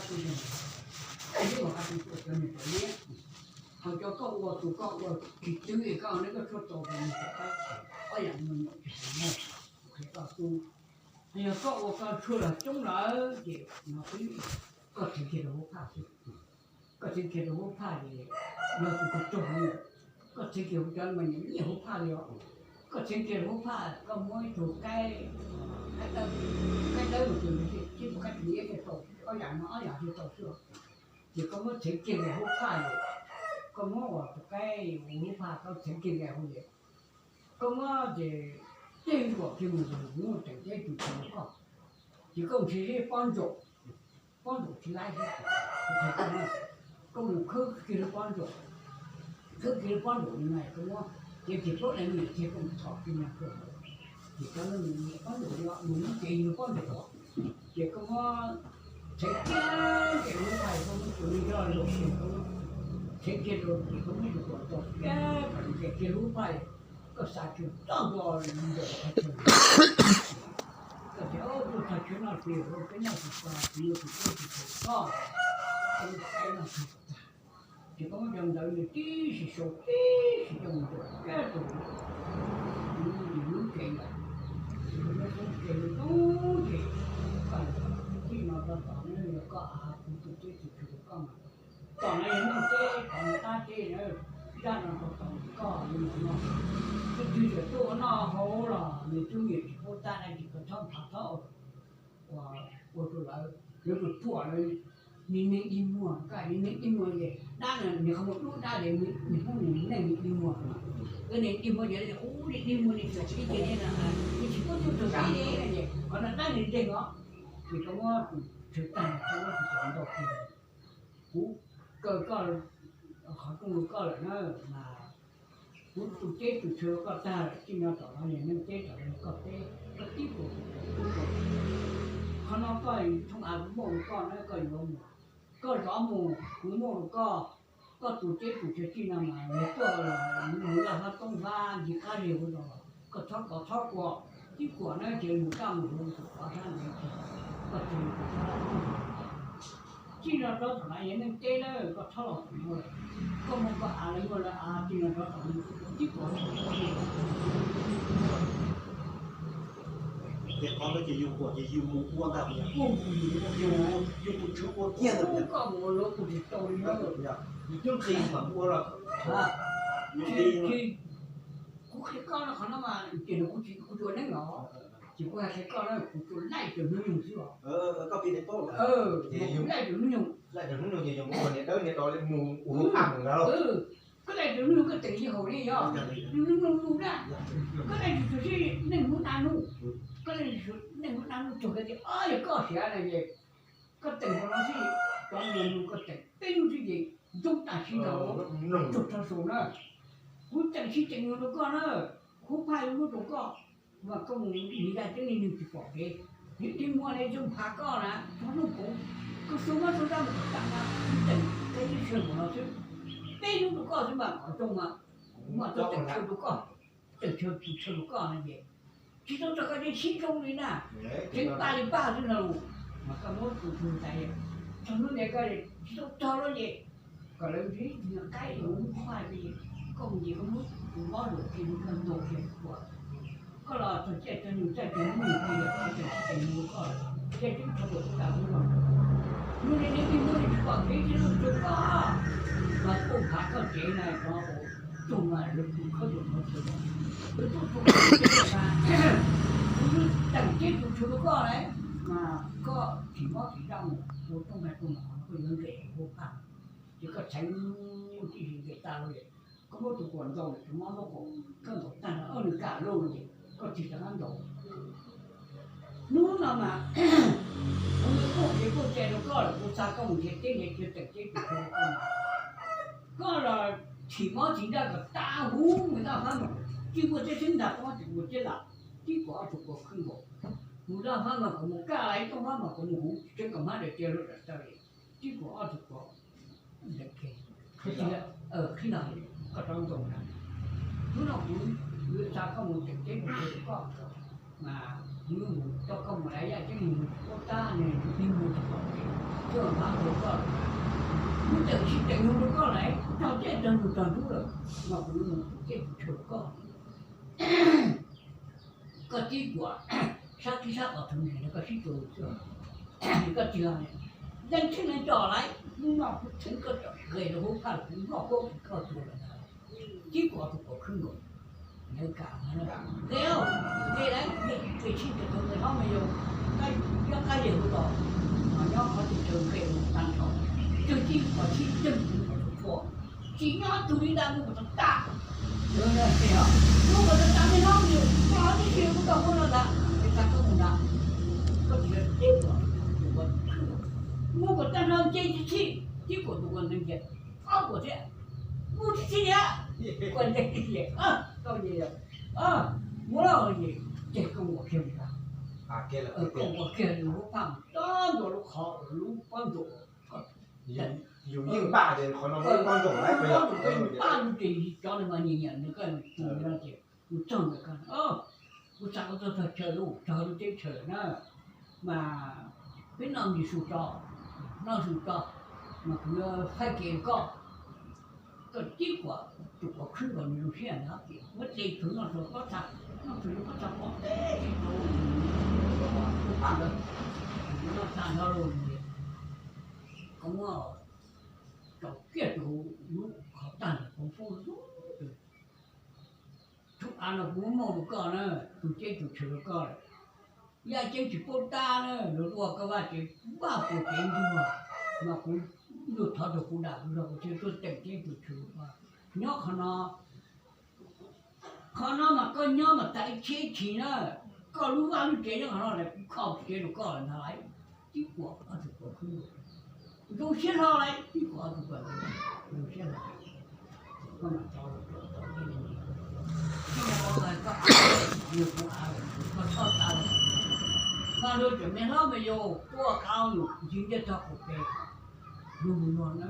Ib los qab tuaj cov niag poj niam, ho cov koj ua tus koj ua tsis twv es koj neb koj tshuaj tau tus niag poj qaib, ob yam no nyuam tsis tau muaj. Qhia koj tub, yog koj ua koj tshuaj los coob lawm ces no twb koj txheev kiag rau hauv phaj xwb. Koj txheev kiag rau hauv phaj ces yog tus tus raug no, koj txheev kiag hauv cov mas nyiam nyiam hauv phaj li os. Koj txheev kiag rau hauv phaj koj muab ib tug qaib, qaib dawb, qaib dawb mas tus nws thiaj tib tus qaib tus nyiab thiaj tau ob yam no ob yam thiaj tau xwb. Ces koj muab txheev kiag rau hauv phaj ces koj muab ua tus qaib ua hauv phaj koj txheev kiag rau hauv ces koj muab ces tej nkuam kiag mus mus teem teb tus tsis ua koj. Ces koj mus nrhiav pob ntsaum, pob ntsaum tsis laib thiab, koj mus khawb kiag lub pob ntsaum, khawb kiag lub pob ntsaum li no koj muab cev tig plaub leeg me nyuam thiaj koj mus thom kiag nyob rau hauv. Ces cov me nyuam pob ntsaum li mus muab cev yus pob ntsaum os. Ces koj muab txheev kiag ces lub phaj koj muab tus me nyob los ces koj muab txheev kiag rau ces koj muab tus kuam tau kiag kom nws nqes kiag lub phaj, koj xa kiag txoj ntua ntawm qhov chaw. Koj tias, Au, tuaj txog tsev no ces peb noj tsis tau, kuv yuav tus tub tus txheem koj, koj lub qaib noj tag. Ces koj muab cov ntawd nws tib si sau tib si coj mus ntawm kiag tus lub cev ntawd. Ces koj muab lub cev ntawd tub ces koj txij no rau tom no yog koj av, kuv tus teb tus chaw rau koj mas. Tom no yog Neej teb, tom no Dab teb na, zaj no rau tom koj li no. Tus twg tseem tuaj ua noj hauv los nws twb nyiam tsis paub tab dab tsi, koj txhob nphav txhob ua rau lawv, lawv tus ruam lawv, nws neeg dig muag, koj nws neeg dig muag ces dab no nws qhov muag dub dab ces nws Hmoob nws neeg nws dig muag, nws dig muag ces ub nws dig muag nws txawm tib ces nws tsis paub cuab tug tib ces qhov no dab nws nreeg os. Ces koj muab tus tswv tag koj muab tus tswv ntau kiag, kuv kaw koj qhov rooj rau koj lawm na, mas kuv tus teb tus chaw koj tag lawm, txij no tom no yog Neej teb, tom no yog koj teb, koj tib puas tus tub rau. Qhov no koj thooj av kuv muaj rau koj na, koj yuav mus, koj zov mus kuv muaj rau koj. Koj tus teb tus chaw txij no mas nws tuaj los nws laj hlob toob hlob ncig qab zig hu los, koj txhob kov txhob kua, tib kuam na ces mus kaj mus huv tus qhov sab ntawd ces koj tsis mus tus qhov sab ntawd. Txij no rov tom no yog Neej teb na, koj txhob los tus muaj, koj muaj koj av lawv muaj lawv av, txij no rov tom no tib kuam na. Ces qhov ntawd ces yus kuam ces yus mus ua ntag, yus, yus tus tswv ua kiag ntawd, koj mus ua luag kuv tsis tau li na. Yus twb nqis mam ua los, yus nqis. Kuv qhia koj no qhov no mas ces nws kuv tsis, kuv tsuas neeb los, ces kuv hais qhia koj na, kuv tsuas laij raws hnub nyoog xwb os. Koj piv tau, laij raws hnub nyoog, laij raws hnub nyoog ces yus mus ua niam dawb niam do li mus ua hauv phaj mus ntag lauj. Koj laij raws hnub nyoog koj teem li haum li yog, nws nws nws nws na, koj laij tsis tshua sib neej hnub naj hnub, koj laij tsis tshua neej hnub naj hnub txog koj tias o yog koj siav na ces koj teem hauv no xwb, cov niag nus koj teem peb hnub xwb ces ntxoov tam sim ntag, tug tag saum na. Kuv teem tsis teem nus rau koj na, kuv phaj lub lub rau koj, mas koj mus nws yaj ceeb li nws tsis pom kev, nws dig muag li zoo phav koj na, txog hnub poob, koj xu mab xu zab mus tas na, kuv teem koj ib sawg mus no xwb, peb hnub rau koj xwb mas kom zoo mas, kuv mam tau teem chaw rau koj, teem chaw tus chaw rau koj no ces tsis tau txog koj tseem sib zoo li na, tseem paj li paj xwb no los, mas koj muab tus tug ntaiv, txog hnub ntawd koj tsis tau txog lawm ces kom lawv nrhiav tus nyuam qaib los muab phaj ces koj mus ces koj muab tus mob luam kiag rau koj ntaus kiag tus kuam. Koj los txog caij txog nyoog caij txog hnub nyoog kiag yog qhov tseem tsis teem nus rau koj, caij tseeb txog luam kuv kam kuv los. Nws li nws twb muab nws tsis pom kev tsis lub rau koj, mas tuaj phav koj tsev na, cov tug mas lawv tus khawb tus no txog, lawv tuaj txog koj tsev mas kuv teem teb tus chaw rau koj lawm, mas koj tsis mob tsis zaj mus ua rooj nqa rooj mas koj yuav nqes hauv phaj, ces koj txheev tib si nqes tag los, koj muab tus kuam ntaus lawm tus mob ntaub qaum, koj ntaus tag nrho nws kam lauj ces koj tsis rov qab ntaus. Hnub no mas kuv yuav kuj kev kuj cai rau koj lawm, kuv xa koj mus nrhiav teb nrhiav chaw teem teb tus chaw rau koj. Koj los thim mob thim nraj kom tas huv, mus noj fab mas tsis muaj teb xeeb ntag, koj tsis muaj teb lam, tib kuam ob tug kuam khwb nkaus. Mus noj fab mas kom mus kaj, ib toob fab mas kom mus huv, tseev kom hmab daws cia luag daws taw li, tib kuam ob tug kuam. Qhib los, koj rov nkaus na. Hnub no kuv yuav xa koj mus teem teb mus chaw rau koj, mas kuv yuav mus coj koj mus lawm, yaj ceeb mus ua tab nws dig muag tsis pom kev, Koj npaj rau koj, kuv tseem sib teem rau koj lawm, tog caj tog nug tog ntub lawm, mas kuv mus tus caj tus tshaj rau koj. Koj tib kuam sab tib sab qhov twg ne koj sib tua xwb, koj tsis lees txheeb lees cos lawm, hnub no kuv theev koj tsom qe rau hauv phaj, kuv noj koj tsis koj tua lawm ntag. Tib kuam tus kuam khwb nkaus, lawv kam, nqe, nqe lawm, nqe tsis tau nqe hlob me yau, nyob qab yawg hu los, nyob qhov twg tsawg nqe mus tag nrho, twg tib kuam tsis tau tus kuam tsis nyob tus li ntawd mus kom tag tas. Mus kom tag tas me hlob me yau, koj tib si mus koj hu no ntag, es tag koj mus ntag. Koj tsis tib kuam tus kuam khwb, mus kom tag nrho nce tib si, tib kuam tus kuam ntawd nce, ob kuam thiab, mus tib si thiab, kuam nce tib si, koj nce, mus ces koj ua kiag mus ntag, koj ua kiag lub phaj mus txog ntua lub qhov lub pob ntsum, yus yeej npaj tias qhov no lub pob ntsum, lub pob ntsum koj yeej npaj lub ces cov nws mas nyiam nyiam nws, koj tus no ces mus txog ntawd koj, kuv xav koj txog tog chaw lub tog lub teb chaws na, mas peb noj mis su tso, noj su tso, mas kuv yuav faib kev rau koj. Koj tib kuam tus kuam khwb nkaus nws zoo siab ntag tias muab tes tsuag noj tsuag pob txha, noj tsuag pob txha pov teb tsis tau, noj tag nrho lawm, koj muab rau kiag rau lub qhov tag ntawd kuv pub lub, tus av no kuv muab rau koj na, tus ceeb tus tshwm rau koj lawm. Yaj ceeb tsis paub tab na, luag ua koj vaj tsev vaj puas tsev ntuag, mas kuv luag thov tau kuv dam kuv zog kuv thiaj tuaj teem ceeb tus tshwm rau koj. Nyob qhov no, qhov no mas koj nyob mas tas ib tsheb tshis na, koj lub vaj lub tsev nyob qhov no lawm kuv kho tsev rau koj lawm ntag lauj. Tib kuam ob tug kuam khwb, zoo siab hlo lauj, tib kuam ob tug kuam zoo siab hlo. Koj mam tso, koj av, koj txhob tas, mas luag tseem me hlob me yau tuaj qab yus ncig ntiaj teb qaum pem, luag mus luag na,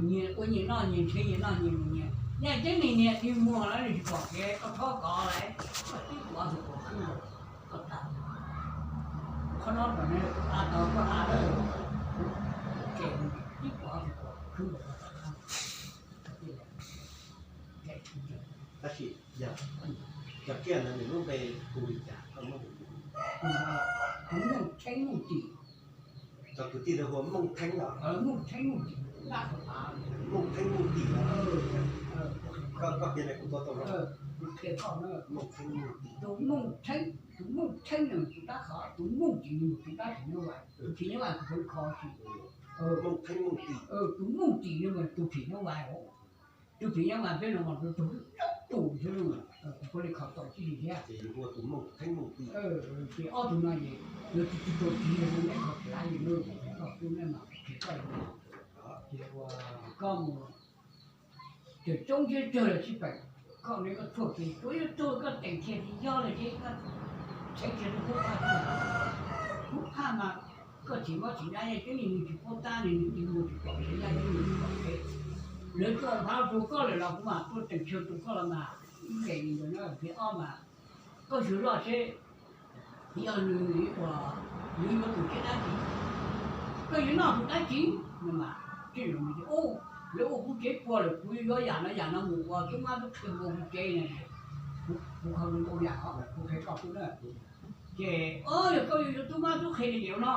nyias ua nyias noj nyias ntshe, nyias noj nyias mus nyias, nyias ceeb nyias nyias dig muag lawm, nws tsis pom kev, koj txhob kov lauj, koj tib kuam ob tug kuam khwb, koj tas. Qhov no kom nws av tau koj av lawm, ces tib kuam ob tug kuam khwb, koj tas. Tab sis yog cov kiaj ntawd nws lub npe hu li cas koj muab kuv? Tus Mooj Theeb Mooj Tim. Cov kwv tij ntawd hu ua Mooj Theeb los? Mooj Theeb Mooj Tim, Mooj Theeb Mooj Tim los? Koj qhia kuv tau tau los? Mooj Theeb Mooj Tim. Tus Mooj Theeb, tus Mooj Theeb no tus dab qhov, tus Mooj Tim no tus dab phim nyuj vais, tus phim nyuj vais kuv pom kho tsis. Mooj Theeb Mooj Tim. Tus Mooj Tim no mas tus phim nyuj vais os. Tus phim nyuj vais peb no mas tus tus xwb, kuv pom li kho tau tsis li thiab. Ces ob tug no ces yuav tsis tau tiv los mus neb kho tsis lav yus lawm, koj tub neb mas qhia koj, ces ua koj mus ces coob siab tsawg los sib peem, koj neb koj tshuaj kev tsuav yuav tuag koj teem kiag tsis yog lawm ces koj txheeb kiag rau hub phaj, hub phaj mas koj tsis mob tsis dab, yaj ceeb li nws tsis paub tab li, nws tsis muag tsis pom kev, yaj ceeb nws tsis pom kev. Lawv tuaj phav rau koj lawm los kuv mam tuaj teem kiag rau koj los mas ib nqes li ntawd na. Phim ob mas koj xyuas loj seb yog nws ua, nws yuav tus tsev dab tsi, koj yuav noj tus dab tsi no mas, lawv ua kuv tsev puag lawm kuv yuav yam no yam no mus ua tub mab tub qhe ua kuv tsev no, kuv qhov ua yam no kuv qhia koj xwb na. Ces yog koj yuav yuav tub mab tub qhe li yam no,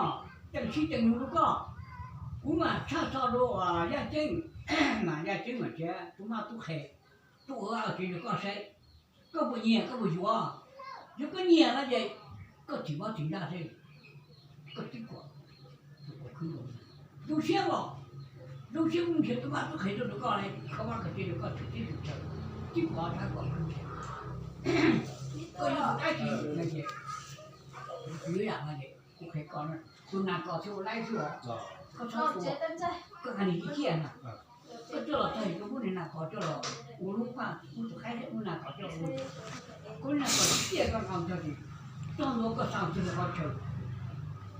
teem sib teem nug rau koj, kuv mam tshaj txho rau yaj ceeb, mas yaj ceeb mas thiab tub mab tub qhe tuaj ua tsev rau koj saib, koj puas nyiam koj puas yuav. Yog koj nyiam no ces koj tsis mob tsis nraj thiab, koj tib kuam, tus kuam khwb zoo siab los, zoo siab mus nrhiav tub mab tub qhe tuaj rau koj li, kho mab kho tsev rau koj txhua teb txhua chaw, tib kuam rab kuam khwb thiab. Koj yuav tus dab tsi no ces, kuv yuav yam no ces kuv qhia koj, tus nas kos thiab ua laib xwb os. Koj txhob tua, koj hais nws ciaj ciaj na. Koj coj los txog es koj muab niag nas kos coj los ua lub phaj, muab tus qaib thiab muab nas kos coj los ua. Koj niag nas kos ciaj koj nqa txog ces txog ntua koj xa txog qhov chaw.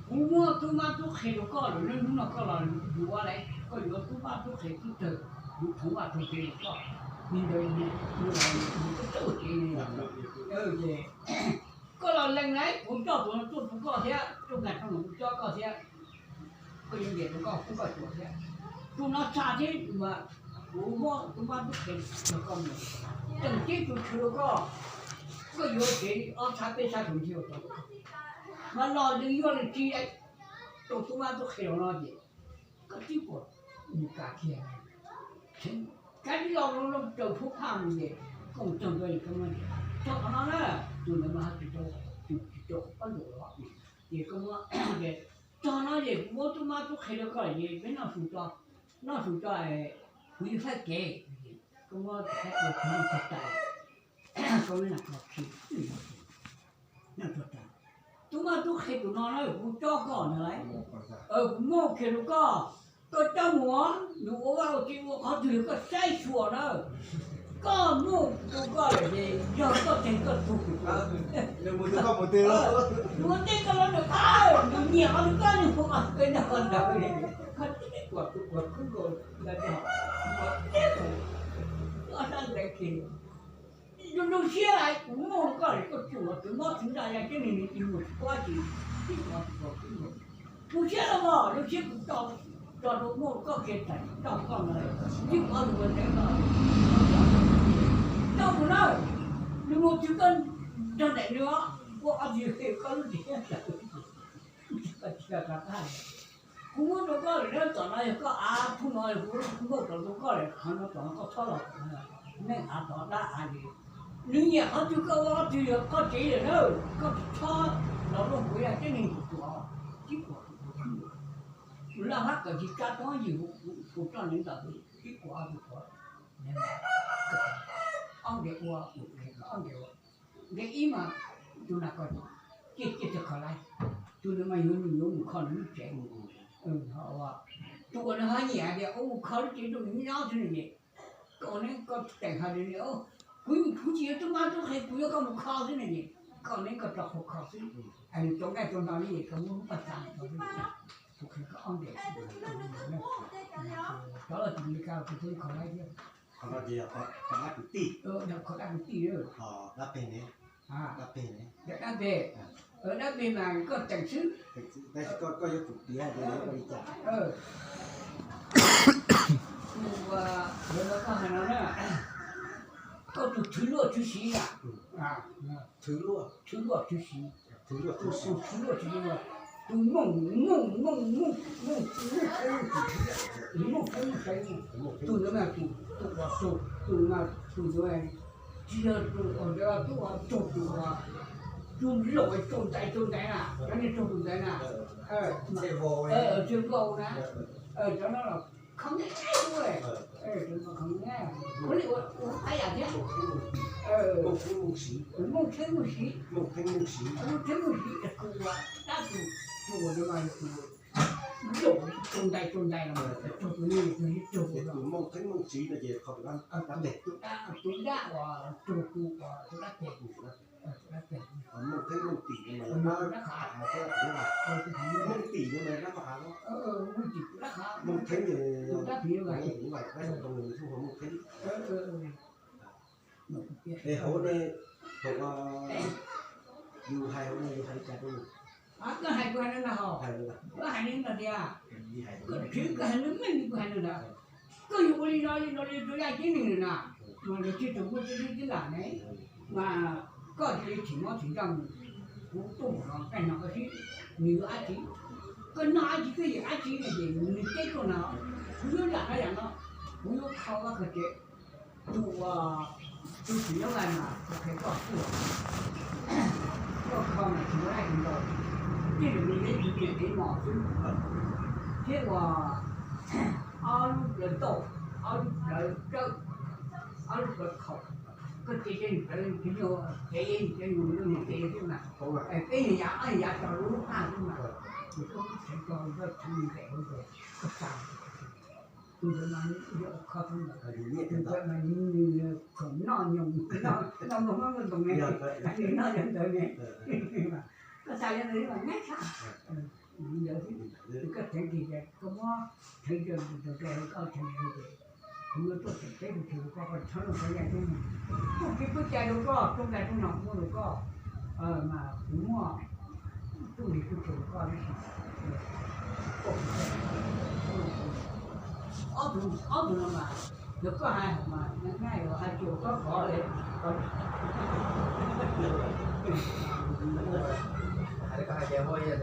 Kuv muab tub mab tub qhe rau koj lawm, hnub no koj los yuav lawm, koj yuav tub mab tub qhe tub tawg, yuav phoov vaj phoov tsev rau koj, li ntawd, mus tub tawg tsev li ntawd. Ces koj los lees lawm, kuv coj tus no tuaj rau koj thiab, tuaj nqa tshooj no tuaj cob koj thiab. Koj yuav nyiam rau koj pub koj cuav thiab. Tus no txha thiab mas kuv muab tus mab tub qhe rau koj mus, tseem tib tus tshwm rau koj, koj yuav tsev ob txhab peb txhab tus ntxhiab ua tau. Mas los nws yuav nws tsis rau tus mab tub qhe los no ces koj twb puas mus kav kiag. Kav tib lo loo loo raws phub phaj mus ces koj mus txog ntawd koj muab txog qhov no na, tus ntawd mas tsis tau, tsis tau ob ntus los ces koj muab txog no ces kuv muab tub mab tub qhe rau koj ces peb noj su tso, noj su tso, kuv yuav faib kev. Koj muab tus thaib ua txog tais, koj muab nas kos khi, noj txog tais, tub mab tub qhe tus no na kuv cob koj ntag lauj, kuv muab kiag rau koj, koj coj mus, nws ua vaj ua tsev ua qhov twg koj saib xyuas na. Koj muab rau koj lawm ces yog koj teg koj tug, nws mus tej koj los nws qab, nws nyiam qhov twg koj nws mus qhov twg nrog koj ntawd. Koj teb kuv, kuv khwb nkaus ntawd, koj teb kuv ob sab ntawd ces zoo zoo siab lawm, kuv muab rau koj lawm koj tsuas tus mob txwv nraj ya teb neeg nws tig mus tsis paub tsis, tib qhov tus koj khwb nkaus. Zoo siab los mas zoo siab kuv tso, tso rau muab rau koj kiag tais tau koj ntawd, tib qhov tus ua ntev no tau tus na, nws mus twg koj nrog nraim nws os, ua ob tug koj lub tsev. Kuv muab rau koj lawm na, tom no yog koj av, phub no yog kuv muab rau rau koj lawm, qhov no tom no koj txhob los, neej av tod dab av li. Nws nyiam qhov twg koj ua qhov twg, yog koj tsev lawm na, koj tsis txhob los luaj kuv ya teb neeg tus tuam, tib kuam tus tuam khwb. Nws laj hab kawm tsis tsa toob yim hu roj nws ntawm tib kuam tus tuam, ob nqe ua, ob nqe ua. Nqe ib mas tus nas kos ciaj ciaj tag kho laib, tus ntawd mas yuav nws yuav mus kho nws lub tsev. Tus uas nws ho nyiam tias ua mus kho lub tsev rau nws nyob xwb no ces koj neb koj teem hais tias kuv, kuv tsis yuav tub mab tub qhe, kuv yuav koj mus kho xwb no ces koj neb koj rau qhov kho xwb. Es nws rau nqaij rau nto li es koj muab lub paj txag rau, kuv qhia koj ob nqe, rov los tim Meskas kuv thiaj kho laib thiab. Qhov no ces yog kho dab kwv tij, kho dab kwv tij, dab peg ne, dab peg ne, dab peg, dab peg mas koj teem xwb. Tus, ua, koj hais no na, koj tus thwv luaj thwv siv na, thwv luaj thwv siv, tus thwv luaj thwv siv, tus mooj mooj mooj mooj mooj mooj mooj mooj mooj, tus ntawd mas tus, tus uas raug, tus mas tus ntawd tsis yog tus uas ntawd, tus uas raug, tus uas tus laus raug ntais raug ntais na, cov neeg raug tus ntawd na, tsis vau na, cov no los kho nyab, kho nyab, ua li ua qab yam thiab, mooj theeb mooj siv, mooj theeb mooj siv, tus uas dab tus, tus uas tus laus raug ntais raug ntais los raug tus neeg raug, tus mooj theeb mooj siv no ces qhov dab peg, tus dab uas raug tus uas tus dab peg, mooj theeb mooj tim no mas dab qhab, mooj tim no mas dab qhab, mooj theeb, mooj theeb. Es hauv ne, hauv yus hais hauv ne yus hais li cas rau nws? Koj hais kuv hais no ntag, koj hais li no tias, koj tsis, koj hais meej li kuv hais no ntag. Koj yuav ua li no li no li rau yaj ceeb neeg na, mas nws thiaj tau muaj txij txib lam ne, mas koj cia li tsim mob tsim nco mus, kuv tuaj mus no koj noj koj xwb, nws yuav dab tsi? Koj noj dab tsi koj yawm dab tsi no ces nws teb tuaj no, kuv yuav lam no yam no, kuv yuav kho koj kawg tsev. Tus uas, tus tsis nyob nqaij mas kuv qhia koj xwb, koj kho mas tsis muaj dab tsi ntau, tij laug nws neb tus tias kev mos xwb, thiab uas ob lub plawv tauj, ob lub plawv tsawb, ob lub plawv khaum, koj cia tej plawv tsis nyuag kev, cia nyuag lub nyuag kev xwb mas, peb nyuag yav ob nyuag yav tso lub lub qaj xwb mas, ces koj muab txheev tso koj txheev nqe hauv ces koj xa. Tus ntawd mas yog kho tus ntawd, tus ntawd mas nws khoom noj nyoos, noj nplooj hmab nplooj ntoo ne, nws noj yog ntawd ne. Koj xa yog ntawd mas nyab tshaj. Ntawd xwb, koj txheev kiag ces koj muab txheev rau, koj txheev kiag ces kuv yuav tuaj tseem teb tus twg rau koj, koj txhob noj koj yaj ceeb neeg. Kuj tsis pub cai rau koj, rooj nqaij rooj no kuv muab rau koj, mas kuv muaj Tub nreg tub teg koj, ob tug, ob tug no mas, yog koj hais mas nws hais, hais tsuas koj kov li. Hais li koj hais tias ua yeej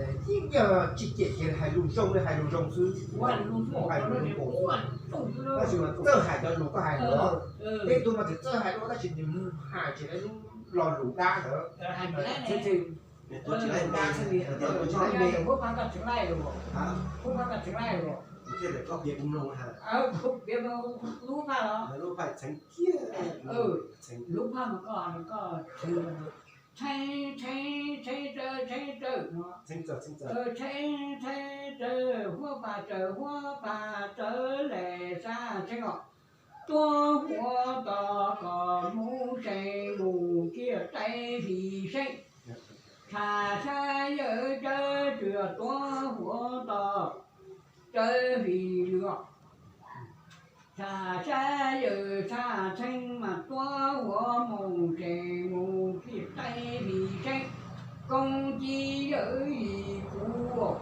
yog tsis cem ces hais lus zoo li hais lus zoo xwb. Hais lus zoo, tab sis mas txawj hais cov lus koj hais ntawd. Tej tug mas txawj hais lus tab sis nws hais tsis tau lub lo lus dab ntawd. Nws tuav tsis tau dab xwb li, tuav tsis tau me. Lub phaj koj tseem laij lus, lub phaj koj tseem laij lus. Kuv thiaj li koj piav kuv mloog ha. Lub phaj los, lub phaj txheev kiag, lub phaj mas koj, koj txheev, txheev, txheev, txheev raws, txheev raws no, txheev, txheev raws huab pag, raws huab pag raws lem sab txheeb os. Tuab huab tos kom mus seem mus kiag taij fim seeb. Tsham sab yawm cawv tsuas tuab huab tos raws fim lwm os. Tsham sab yawm tshaj txheeb mas tuab huab mus seem mus kiag taij fim seeb. Koob ci yawm yim kuv,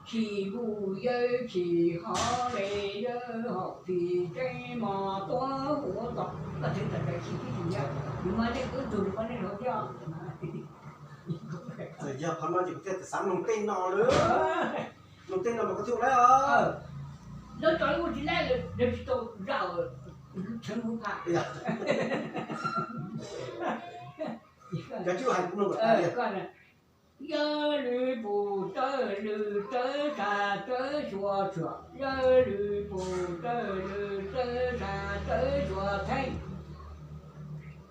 chim npuj yawg chim hov le yawg hom phim tseeb mos tuab huab tos. Koj txheev tawm tawm chim tib si, nws muaj nej ib tug nws muaj nej hauv thiab. Txawm yog qhov no ces kuv thiaj xav mloog tej no lawm. Mloog tej no mas koj thiaj ua laib os. Lawv tso lub ua tsis laib lawm, lawv tsis tau zaj txheev lub phaj. Cov tib hais kuv mloog kom tas li. Yawg lwm pum tsawv lwm tsawv tshaj tsawv xyuas tshua, yawg lwm pum tsawv lwm tsawv tshaj tsawv xyuas theeb.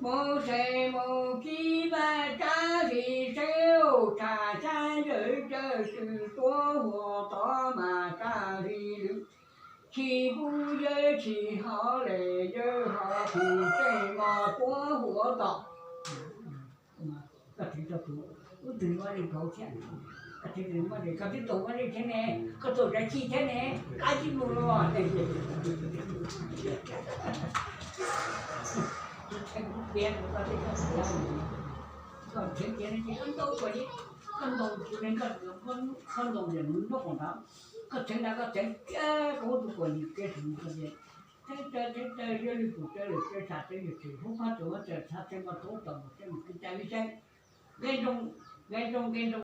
Mus seem mus kib vaj tsab fim seeb, tsham sab yawm cawv tsuas tuab huab tod mas tsab fim lwm. Chim npuj yawg chim hov le yawg hom phim tseeb mos tuab huab tos. Koj txheev tau tus, ub tug muaj li nkaus thiab. Koj txheev tus muaj li, koj twb tau muaj li thiab ne, koj tau tsav ci thiab ne, koj tsis mus los. Koj txheev kuv tias, koj txheev tias no ces koj ntaus kuv li, koj ntaus kuv li, koj ntaus yam nws nraub qaum ntawd, koj txheev ntawd koj txheev kiag koj muab tus kuam yim kiag tus mus koj tias, txheev raws txheev raws yawg lwm pum tsawv lwm tsawv tshaj tsawv xyuas tshua, huab phaj tsuas huab tsuas tshaj txheeb mos tuab huab tos mus txheeb mus kib taij fim seeb. Nqe nroo, nqe nroo, nqe nroo.